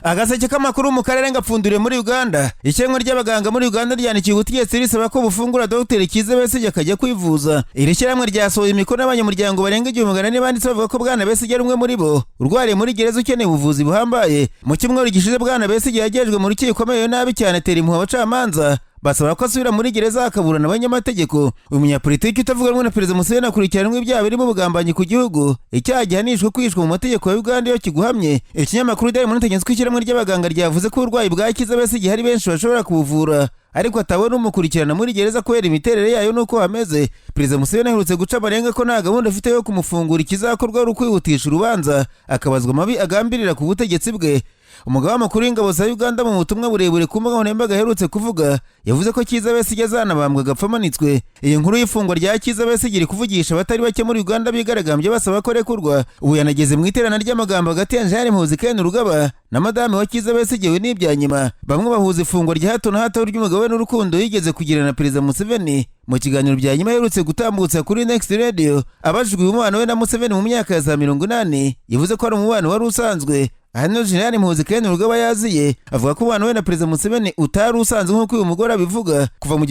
Agaseke k'amakuru mu karere ngapfunduriye muri Uganda. Ishyirahamwe ry'abaganga muri Uganda ryandikiye ubutegetsi risaba ko bufungura Dr Kiza Besigye akajya kwivuza. Iri shyirahamwe ryasohoye imikono y'abanyamuryango barenga 1400 banditse bavuga ko Bwana Besigye ari umwe muri bo urwariye muri gereza, ukeneye ubuvuzi buhambaye. Mu cyumweru gishize, Bwana Besigye yagejejwe mu rukiko amerewe nabi cyane, atera impuhwe abacamanza, basaba ko asubira muri gereza akaburana abanyamategeko. Uyu munyapolitiki utavuga rumwe na Perezida Museveni akurikiranwe ibyaha birimo ubugambanyi ku gihugu, icyaha gihanishwa kwicwa mu mategeko ya Uganda iyo kiguhamye. Ikinyamakuru Daily Monitor ko ishyirahamwe ry'abaganga ryavuze ko uburwayi bwa Kiza Besigye hari benshi bashobora kubuvura, ariko atabona umukurikirana muri gereza kubera imiterere yayo n'uko hameze. Perezida Museveni aherutse guca amarenga ko nta gahunda afite yo kumufungura, ikizakorwa ari ukwihutisha urubanza, akabazwa amabi agambirira ku butegetsi bwe. Umugaba mukuru w'ingabo za Uganda, mu butumwa burebure ku mbuga nkoranyambaga aherutse kuvuga, yavuze ko Kiza Besigye azanabambwa agapfa amanitswe. Iyi nkuru y'ifungwa rya Kiza Besigye iri kuvugisha abatari bake muri Uganda bigaragambye basaba ko arekurwa. Ubu yanageze mu iterana ry'amagambo hagati ya Jean Muhoozi Kainerugaba na madame wa Kiza Besigye we n'Ibyanyima. Bamwe bahuza ifungwa rya hato na hato ry'umugabo we n'urukundo yigeze kugirana na Perezida Museveni. Mu kiganiro bya nyuma aherutse gutambutsa kuri Next Radio, abajijwe umubano we na Museveni mu myaka ya za 80, yavuze ko ari umubano wari usanzwe. Aha niho Jenerali Muhoozi Kainerugaba yaziye avuga ko umubano we na Perezida Museveni utari usanzwe nk'uko uyu mugore abivuga. Kuva mu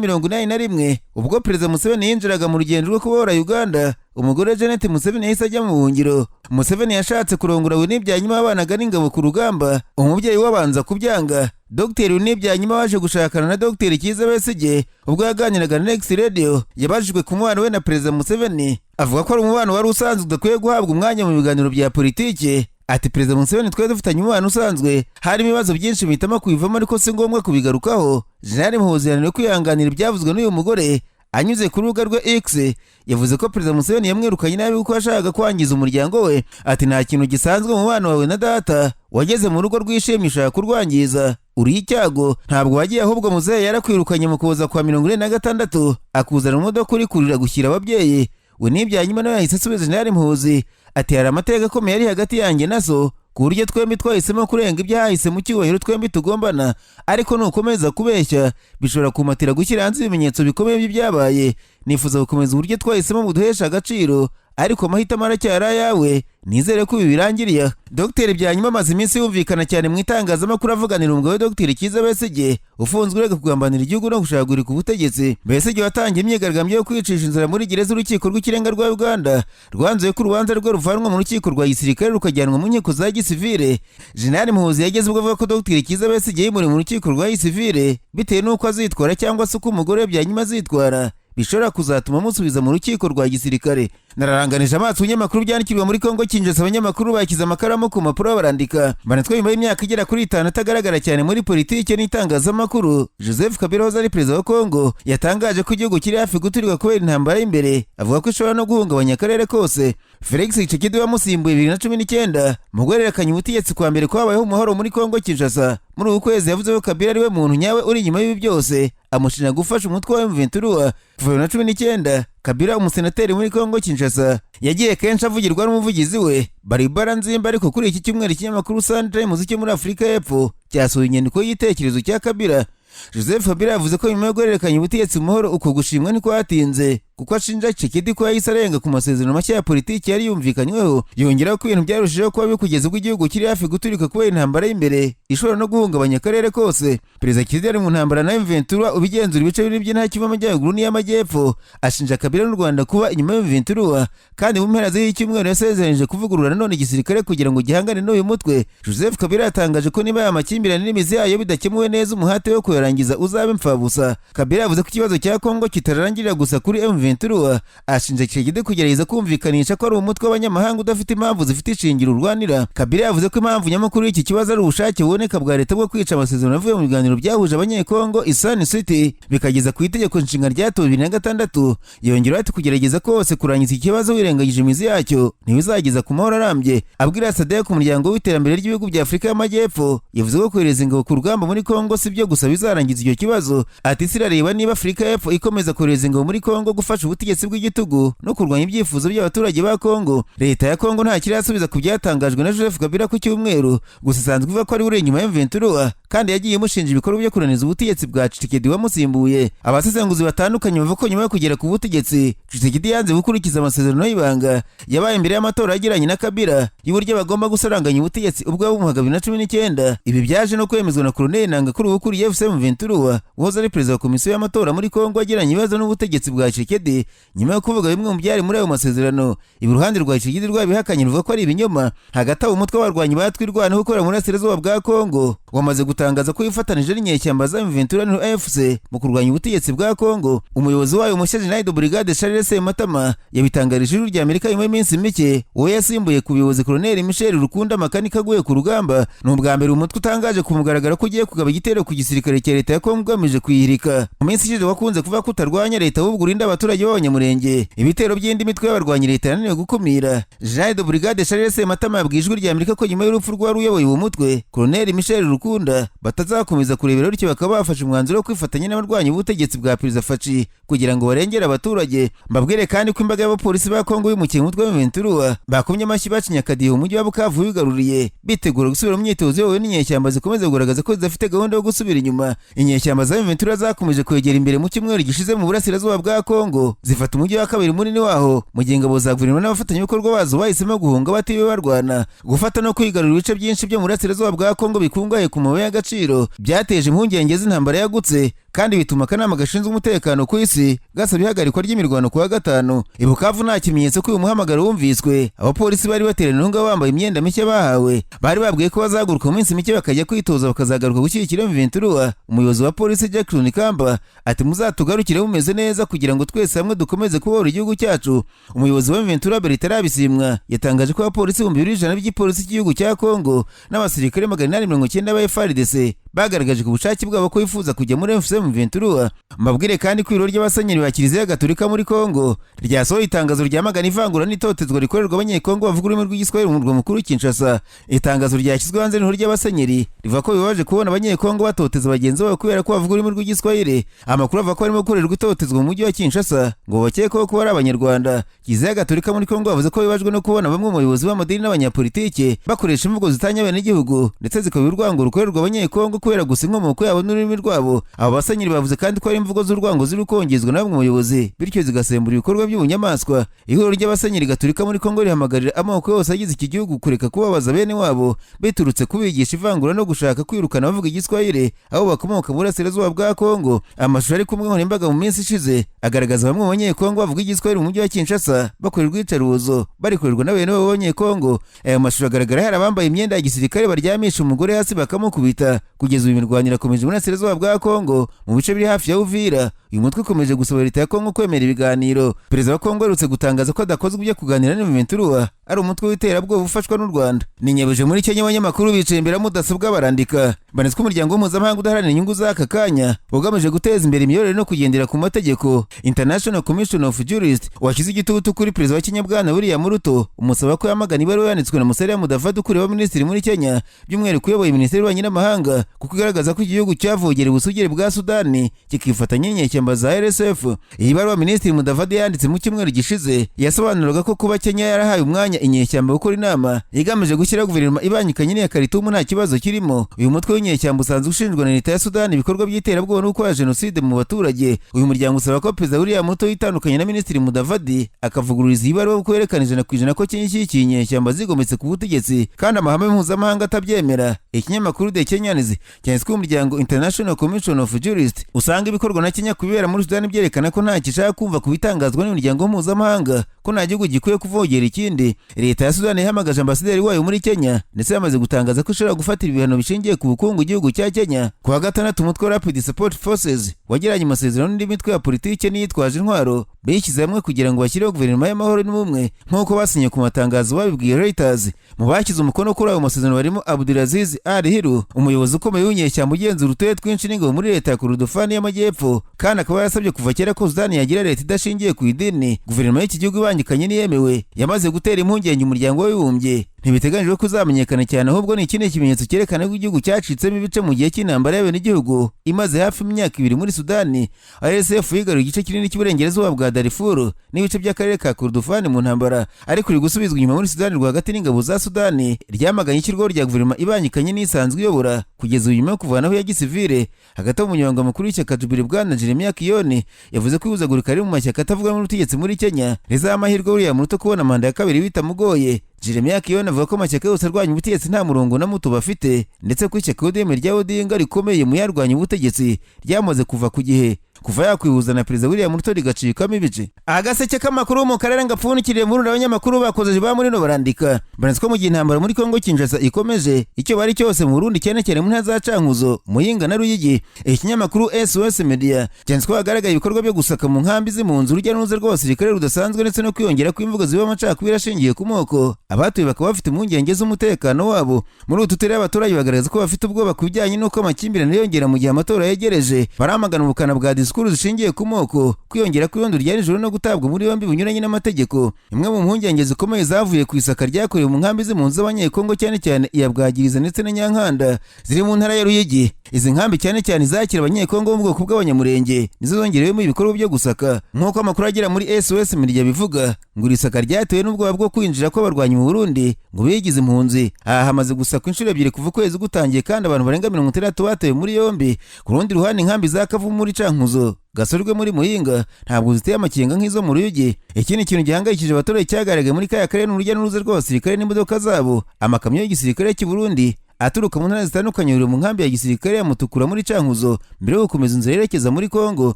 1981, ubwo Perezida Museveni yinjiraga mu rugendo rwo kubohora Uganda, umugore Janet Museveni yahise ajya mu buhungiro. Museveni yashatse kurongora we n'Ibyanyuma babanaga n'ingabo ku rugamba, umubyeyi we abanza kubyanga. Dr Nibyanyima waje gushakana na Dr Kiza Besigye, ubwo yaganiraga na Next Radio, yabajijwe ku mubano we na Perezida Museveni, avuga ko ari umubano wari usanzwe udakwiye guhabwa umwanya mu biganiro bya politiki. Ati: "Perezida Museveni twari dufitanye umubano usanzwe, harimo ibibazo byinshi mpitamo kubivamo, ariko si ngombwa kubigarukaho." Jenerali Muhoozi yananiwe kwihanganira ibyavuzwe n'uyu mugore. Anyuze ku rubuga rwe X, yavuze ko Perezida Museveni yamwirukanye nabi kuko yashakaga kwangiza umuryango we. Ati: "Nta kintu gisanzwe mu mubano wawe na data. Wageze mu rugo rwishimye ushaka kurwangiza, uriho icyago. Ntabwo wagiye, ahubwo muzehe yarakwirukanye mu Kuboza kwa 46, akuzana mu modoka uri kurira gushyira ababyeyi." We n'Ibyanyuma nawe yahise asubiza Jenerali Muhoozi ati: "Hari amateka akomeye ari hagati yanjye na so, ku buryo twembi twahisemo kurenga ibyahise mu cyubahiro twembi tugombana. Ariko nukomeza kubeshya, bishobora kumatira gushyira hanze ibimenyetso bikomeye by'ibyabaye. Nifuza gukomeza uburyo twahisemo buduhesha agaciro, ariko amahitamo aracyari ayawe. Nizere ko ibi birangiriye aha." Dr Byanyuma amaze iminsi yumvikana cyane mu itangazamakuru avuganira umugabo we Dr Kiza Besigye, ufunzwe urega kugambanira igihugu no gushagurika ubutegetsi. Besigye watangiye imyigaragambyo yo kwicisha inzara muri gereza, urukiko rw'ikirenga rwa Uganda rwanzuye ko urubanza rwe ruvanwa mu rukiko rwa gisirikare rukajyanwa mu nkiko za gisivile. Jenerali Muhoozi yageze ubwo avuga ko Dr Kiza Besigye yimuriwe mu rukiko rwa gisivile bitewe n'uko azitwara cyangwa se uko umugore we Byanyuma azitwara bishobora kuzatuma amusubiza mu rukiko rwa gisirikare. Nararanganije amaso ibinyamakuru byandikirwa muri Kongo Kinshasa. Abanyamakuru bashyize amakaramu ku mpapuro barandika, banatwa nyuma y'imyaka igera kuri 5 atagaragara cyane muri politiki n'itangazamakuru, Joseph Kabila wahoze ari perezida wa Kongo yatangaje ko igihugu kiri hafi guturika kubera intambara y'imbere, avuga ko ishobora no guhungabanya akarere kose. Felix Tshisekedi wamusimbuye 2019 mu guhererekanya ubutegetsi kwa mbere kwabayeho umuhoro muri Kongo Kinshasa muri uku kwezi, yavuze ko Kabila ari we muntu nyawe uri inyuma y'ibi byose, amushinja gufasha umutwe wa M23. Kuva 2019, Kabila, umusenateri muri Kongo Kinshasa, yagiye kenshi avugirwa n'umuvugizi we Baribara Nzimba, ariko kuri iki cyumweru ikinyamakuru Sun Times cyo muri Afurika y'Epfo cyasohoye inyandiko y'igitekerezo cya Kabila. Joseph Kabila yavuze ko nyuma yo guhererekanya ubutegetsi mu mahoro, uko gushimwa ntikwatinze, kuko ashinja Tshisekedi ko yahise arenga ku masezerano mashya ya politiki yari yumvikanyweho. Yongeraho ko ibintu byarushijeho kuba bibi kugeza ubwo igihugu kiri hafi guturika kubera intambara y'imbere ishobora no guhungabanya akarere kose. Perezida Tshisekedi ari mu ntambara na M23 ubigenzura ibice binini by'intara Kivu Amajyaruguru n'iy'Amajyepfo. Ashinja Kabila n'u Rwanda kuba inyuma ya M23, kandi mu mpera z'iki cyumweru yasezeranyije kuvugurura nanone igisirikare kugira ngo gihangane n'uyu mutwe. Joseph Kabila yatangaje ko niba aya makimbirane n'imizi yayo bidakemuwe neza, umuhate wo kuyarangiza uzaba imfabusa. Kabila yavuze ko ikibazo cya Kongo kitarangirira gusa kuri M23, ashinja Tshisekedi kugerageza kumvikanisha ko ari umutwe w'abanyamahanga udafite impamvu zifite ishingiro urwanira. Kabila yavuze ko impamvu nyamukuru y'iki kibazo ari ubushake buboneka bwa leta bwo kwica amasezerano avuye mu biganiro byahuje Abanyekongo i Sun City bikageza ku itegeko nshinga ryatowe 2006. Yongeraho ati: "Kugerageza kose kurangiza iki kibazo wirengagije imizi yacyo ntibizageza ku mahoro arambye." Abwira SADC, umuryango w'iterambere ry'ibihugu bya Afurika y'Amajyepfo, yavuze ko kohereza ingabo ku rugamba muri Kongo si byo gusa bizarangiza icyo kibazo. Ati: "Isi irareba niba Afurika y'Epfo ikomeza kohereza ingabo muri Kongo gufasha ubutegetsi bw'igitugu no kurwanya ibyifuzo by'abaturage ba Kongo." Leta ya Kongo nta kirasubiza ku byatangajwe na Joseph Kabila ku cyumweru, gusa isanzwe ivuga ko ari uri inyuma ya M23. Kandi yagiye imushinja ibikorwa byo kunaniza ubutegetsi bwa Tshisekedi wamusimbuye. Abasesenguzi batandukanye bavuga ko nyuma yo kugera ku butegetsi, Tshisekedi yanze gukurikiza amasezerano y'ibanga yabaye imbere y'amatora yagiranye na Kabila y'uburyo bagomba gusaranganya ubutegetsi ubwo yabumuhaga 2019. Ibi byaje no kwemezwa na Colonel Nanga kuri ubu ukuriye AFC M23, wahoze ari perezida wa komisiyo y'amatora muri Kongo, yagiranye ibibazo n'ubutegetsi bwa Tshisekedi nyuma yo kuvuga bimwe mu byari muri ayo masezerano. Ibi uruhande rwa Tshisekedi rwabihakanye, ruvuga ko ari ibinyoma. Hagati aho, umutwe w'abarwanyi ba Twirwaneho ukorera mu burasirazuba bwa Kongo wamaze gutangaza ko wifatanije n'inyeshyamba za M23 na AFC mu kurwanya ubutegetsi bwa Kongo. Umuyobozi wayo mushya, General de Brigade Charles Sematama, yabitangarije Ijwi rya Amerika nyuma y'iminsi mike uwo yasimbuye ku buyobozi, Colonel Michel Rukunda Makanika, aguye ku rugamba. Ni ubwa mbere umutwe utangaje ku mugaragaro ko ugiye kugaba igitero ku gisirikare cya leta ya Kongo ugamije kuyihirika. Mu minsi ishize wakunze kuvuga ko utarwanya leta, ahubwo urinda abaturage b'Abanyamurenge ibitero by'indi mitwe y'abarwanyi leta yananiwe gukumira. General de Brigade Charles Sematama yabwiye Ijwi rya Amerika ko nyuma y'urupfu rwari uyoboye uwo mutwe, Colonel Michel Rukunda, batazakomeza kurebera, bityo bakaba bafashe umwanzuro wo kwifatanya n'abarwanya ubutegetsi bwa Perezida Fatshi kugira ngo barengere abaturage. Mbabwire kandi ko imbaga y'abapolisi ba Kongo bimukiye mu mutwe wa M23 bakomye amashyi, bacinya akadiho umujyi wa Bukavu wigaruriye, bitegura gusubira mu myitozo iyobowe n'inyeshyamba zikomeza kugaragaza ko zidafite gahunda yo gusubira inyuma. Inyeshyamba za M23 zakomeje kwegera imbere mu cyumweru gishize mu burasirazuba bwa Kongo, zifata umujyi wa kabiri munini waho, mu gihe ingabo za guverinoma n'abafatanyabikorwa bazo bahisemo guhunga batiriwe barwana. Gufata no kwigarurira ibice byinshi byo mu burasirazuba bwa Kongo bikungahaye ku mabuye y'agaciro byateje impungenge z'intambara yagutse, kandi bituma akanama gashinzwe umutekano ku isi gasaba ihagarikwa ry'imirwano ku wa gatanu. I Bukavu nta kimenyetso ko uyu muhamagaro wumviswe. Abapolisi bari bateraniye aho ngaho bambaye imyenda mishya bahawe, bari babwiye ko bazahaguruka mu minsi mike bakajya kwitoza, bakazagaruka gushyigikira M23. Umuyobozi wa polisi Jackson Kamba ati: "Muzatugarukire mumeze neza kugira ngo twese hamwe dukomeze kubohora igihugu cyacu." Umuyobozi wa M23 Bertrand Bisimwa yatangaje ko abapolisi 2100 by'igipolisi cy'igihugu cya Kongo n'abasirikare 890 ba FARDC bagaragaje ku bushake bwabo ko bifuza kujya muri AFC M23. Mbabwire kandi ko ibiro ry'abasenyeri ba Kiliziya Gatolika muri Kongo ryasohoye itangazo ryamagana ivangura n'itotezwa rikorerwa Abanyekongo bavuga ururimi rw'Igiswahili mu murwa mukuru Kinshasa. Itangazo ryashyizwe hanze n'ihuriro ry'abasenyeri rivuga ko bibabaje kubona Abanyekongo batoteza bagenzi babo kubera ko bavuga ururimi rw'Igiswahili. Amakuru avuga ko barimo gukorerwa itotezwa mu mujyi wa Kinshasa ngo bakekwaho kuba ari Abanyarwanda. Kiliziya Gatolika muri Kongo bavuze ko bibajwe no kubona bamwe mu bayobozi b'amadini n'abanyapolitike bakoresha imvugo zitanya abenegihugu, ndetse zikaba urwango rukorerwa Abanyekongo kubera gusa inkomoko yabo n'ururimi rwabo. Abo basenyeri bavuze kandi ko ari imvugo z'urwango ziri kongezwa na bamwe mu bayobozi, bityo zigasembura ibikorwa by'ubunyamaswa. Ihuriro ry'abasenyeri gatolika muri Kongo rihamagarira amoko yose agize iki gihugu kureka kubabaza bene wabo biturutse kubigisha ivangura no gushaka kwirukana abavuga Igiswahili aho bakomoka mu burasirazuba bwa Kongo. Amashusho ari ku mbuga nkoranyambaga mu minsi ishize agaragaza bamwe mu Banyekongo bavuga Igiswahili mu mujyi wa Kinshasa bakorerwa iyicarubozo, barikorerwa na bene wabo b'Abanyekongo. Aya mashusho agaragara hari abambaye imyenda ya gisirikare baryamisha umugore hasi bakamukubita. Kugeza ubu imirwano irakomeje mu burasirazuba bwa Kongo mu bice biri hafi ya Uvira. Uyu mutwe ukomeje gusaba leta ya Kongo kwemera ibiganiro. Perezida wa Kongo aherutse gutangaza ko adakozwa ibyo kuganira na M23, ari umutwe w'iterabwoba ufashwa n'u Rwanda. Ninyebuje muri Kenya, abanyamakuru bicaye imbere ya mudasobwa barandika banetswe umuryango mpuzamahanga udaharanira inyungu z'aka kanya ugamije guteza imbere imiyoborere no kugendera ku mategeko, International Commission of Jurists, washyize igitutu kuri perezida wa Kenya Bwana William Ruto, umusaba ko yamagana ibaruwa yanditswe na Musalia Mudavadi ukuriye minisitiri muri Kenya, by'umwihariko uyoboye minisiteri y'ububanyi n'amahanga, kuko igaragaza ko igihugu cyavogereye ubusugire bwa Sudani kikifatanya n'inyeshyamba za RSF. Iyi baruwa minisitiri Mudavadi yanditse mu cyumweru gishize yasobanuraga ko kuba Kenya yarahaye umwanya inyeshyamba gukora inama igamije gushyiraho guverinoma ibangikanye n'iya Khartoum nta kibazo kirimo. Uyu mutwe w'inyeshyamba usanzwe ushinjwa na leta ya Sudani ibikorwa by'iterabwoba no gukora jenoside mu baturage. Uyu muryango usaba ko perezida William Ruto yitandukanye na minisitiri Mudavadi, akavugururiza iyi baruwa kuko yerekana 100% ko Kenya ishyigikiye inyeshyamba zigometse ku butegetsi, kandi amahame mpuzamahanga atabyemera. Ikinyamakuru The Kenyans cyanditswe umuryango International Commission of Jurists usanga ibikorwa na Kenya kubibera muri Sudani byerekana ko nta gishaka kumva ku bitangazwa n'imiryango mpuzamahanga ko nta gihugu gikwiye kuvogera ikindi. Leta ya Sudani yahamagaje ambasaderi wayo muri Kenya, ndetse yamaze gutangaza ko ishobora gufatira ibihano bishingiye ku bukungu igihugu cya Kenya. Ku wa gatandatu, umutwe wa Rapid Support Forces wagiranye amasezerano n'indi mitwe ya politike n'iyitwaje intwaro, bishyize hamwe kugira ngo bashyireho guverinoma y'amahoro n'ubumwe, nk'uko basinye ku matangazo babibwiye Reuters. Mu bashyize umukono kuri ayo masezerano barimo Abdulaziz Al Hilu, umuyobozi ukomeye w'inyeshyamba ugenzura uturere twinshi n'ingabo muri leta ya Kordofani y'Amajyepfo, kandi akaba yarasabye kuva kera ko Sudani yagira leta idashingiye ku idini. Guverinoma y'iki gihugu ibangikanye n'iyemewe yamaze gutera impungenge Umuryango w'Abibumbye. Ntibiteganyijwe ko uzamenyekana cyane, ahubwo ni ikindi kimenyetso cyerekana ko igihugu cyacitsemo ibice mu gihe cy'intambara y'abenegihugu imaze hafi imyaka 2 muri Sudani. RSF yigaruye igice kinini cy'uburengerazuba bwa Darfur n'ibice by'akarere ka Kordofani mu ntambara, ariko iri gusubizwa inyuma muri Sudani rwagati n'ingabo za Sudani. Ryamaganye ishyirwaho rya guverinoma ibangikanye n'isanzwe iyobora kugeza uyu nyuma yo kuvanaho ya gisivile. Hagati aho, umunyamabanga mukuru w'ishyaka Jubilee, bwana Jeremiah Kioni, yavuze ko ihuzagurika riri mu mashyaka atavuga n'ubutegetsi muri Kenya rizaha amahirwe William Ruto kubona manda ya kabiri bitamugoye. Jeremiah Kioni avuga ko amashyaka yose arwanya ubutegetsi nta murongo na muto bafite, ndetse ko ishyaka ODM rya Odinga rikomeye mu yarwanya ubutegetsi ryamaze kuva ku gihe kuva yakwihuza na Perezida William Ruto rigacikamo ibice. Agaseke k'amakuru mu karere ngapfundikiriye muri abanyamakuru bakoze ba muri no barandika banditse ko mu gihe intambara muri Kongo Kinshasa ikomeje, icyo bari cyose mu Burundi, cyane cyane mu ntara za Cankuzo, Muyinga na Ruyigi. Ikinyamakuru SOS Media cyanditse ko hagaragaye ibikorwa byo gusaka mu nkambi z'impunzi, urujya n'uruza rw'abasirikare rudasanzwe, ndetse no kwiyongera kw'imvugo ziba amacakubiri ashingiye ku moko. Abatuye bakaba bafite impungenge z'umutekano wabo. Muri utu turere, abaturage bagaragaza ko bafite ubwoba ku bijyanye n'uko amakimbirane yiyongera mu gihe amatora yegereje. Baramagana ubukana bwa disikuru zishingiye ku moko, kwiyongera kw'irondo rya nijoro no gutabwa muri yombi bunyuranye n'amategeko. Imwe mu mpungenge zikomeye zavuye ku isaka ryakorewe mu nkambi z'impunzi z'Abanyekongo, cyane cyane iya Bwagiriza ndetse na Nyankanda ziri mu ntara ya Ruyigi. Izi nkambi, cyane cyane izakira Abanyekongo bo mu bwoko bw'Abanyamurenge, nizo zongerewemo ibikorwa byo gusaka, nk'uko amakuru agera muri SOS Media bivuga. Ngo iri saka ryatewe n'ubwoba bwo kwinjira kw'abarwanyi mu Burundi ngo bigize impunzi. Aha hamaze gusakwa inshuro ebyiri kuva ukwezi gutangiye, kandi abantu barenga 60 batewe muri yombi. Ku rundi ruhande, inkambi za Kavumu muri Cankuzo, Gasorwe muri Muyinga ntabwo ziteye amakenga nk'izo mu Ruyigi. Ikindi kintu gihangayikishije abaturage cyagaragaye muri kaya karere n'urujya n'uruza rw'abasirikare n'imodoka zabo. Amakamyo y'igisirikare cy'u Burundi aturuka mu ntara zitandukanye yuriye mu nkambi ya gisirikare ya Mutukura muri Cankuzo mbere yo gukomeza inzira yerekeza muri Kongo.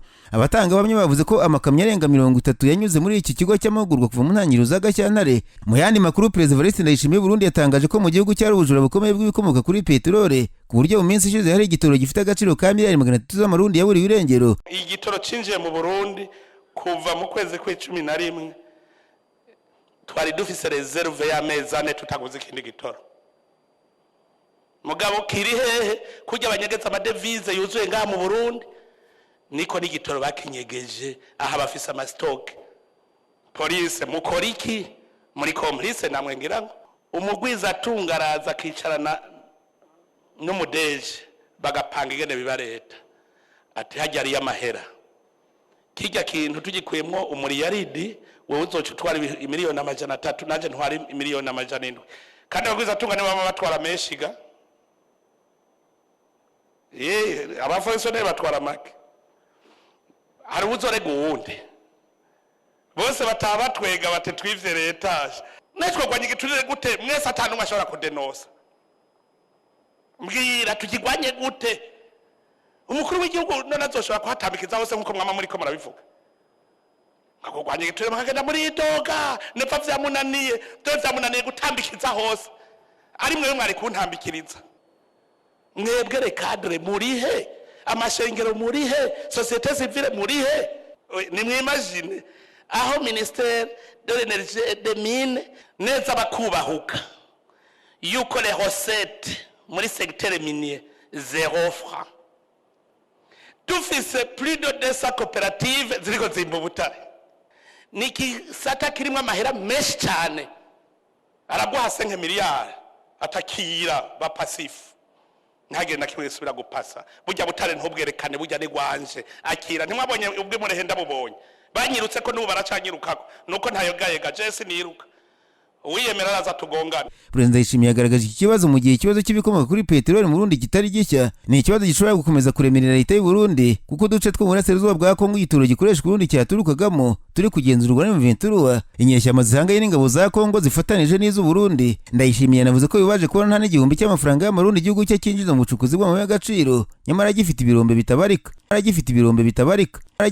Abatangabuhamya bavuze ko amakamyo arenga 30 yanyuze muri iki kigo cy'amahugurwa kuva mu ntangiriro za Gashyantare. Mu yandi makuru, Perezida Evariste Ndayishimiye Burundi yatangaje ko mu gihugu cyari ubujura bukomeye bw'ibikomoka kuri peteroli, ku buryo mu minsi ishize hari igitoro gifite agaciro ka miliyari 300 z'amarundi yaburiwe irengero. Igitoro cinjiye mu Burundi kuva mu kwezi kw'11, twari dufise réserve y'amezi 4 tutaguze ikindi gitoro. Mugabo kiri hehe? Kurya abanyegeza amadevize yuzuye ngaha mu Burundi, niko n'igitoro bakinyegeje aho abafise ama stocks. Polise mukora iki? Muri complice namwe. Ngira ngo umugwiza atunga araza akicarana n'umudeje, bagapanga ingene biba leta, ati hajya ariyo amahera, kirya kintu tugikuyemwo umuriyaridi, wewe uzoca utwara 300 miliyoni, nanje ntwara 700 miliyoni. Kandi abagwiza atunga nibo bama batwara menshi ga. Ye aba fonctionnaires batwara make. Hari uwuzorega uwundi, bose bataha batwega bati twivye leta. Netwogwanya igiturire gute mwese ata n'umwe ashobora kudenosa? Mbwira, tukigwanye gute? Umukuru w'igihugu none azoshobora kuhatambikiza hose nk'uko mwama muriko murabivuga nkakugwanya igiturire, mukagenda muri idoga nepfa vyamunaniye? Vyo vyamunaniye gutambikiza hose, ari mwewe mwari kuntambikiriza. Mwebwe les cadres murihe? Amashengero murihe? Société civile murihe? Nimwimagine aho ministère de l'Énergie et des Mines neza bakubahuka yuko les recettes muri secteur minier 0 franc, dufise plus de 200 coopératives ziriko zimba ubutare. Ni igisata kirimwo amahera menshi cyane. Araguha 5 miliyari atakira ba passif, ntagire na kimwe gisubira gupasa. Burya butare ntubwerekane, burya ni gwanje, akira. Ntimwabonye ubwe murehe? Ndabubonye banyirutse ko n'ubu baracanyirukako, nuko ntayogayega. Jesi niruka, uwiyemera araza tugongane. Perezida Ndayishimiye yagaragaje iki kibazo mu gihe ikibazo cy'ibikomoka kuri peteroli mu Burundi kitari gishya. Ni ikibazo gishobora gukomeza kuremerera leta y'u Burundi, kuko uduce two mu burasirazuba bwa Kongo igitoro gikoreshwa Burundi cyaturukagamo turi kugenzurwa na M23, inyeshyamba zihanganye n'ingabo za Kongo zifatanije n'iz'u Burundi. Ndayishimiye yanavuze ko bibaje kubona nta n'igihumbi cy'amafaranga y'amarundi igihugu cye cyinjiza mu bucukuzi bw'amabuye y'agaciro, nyamara gifite ibirombe bitabarika, nyamara gifite ibirombe bitabarika.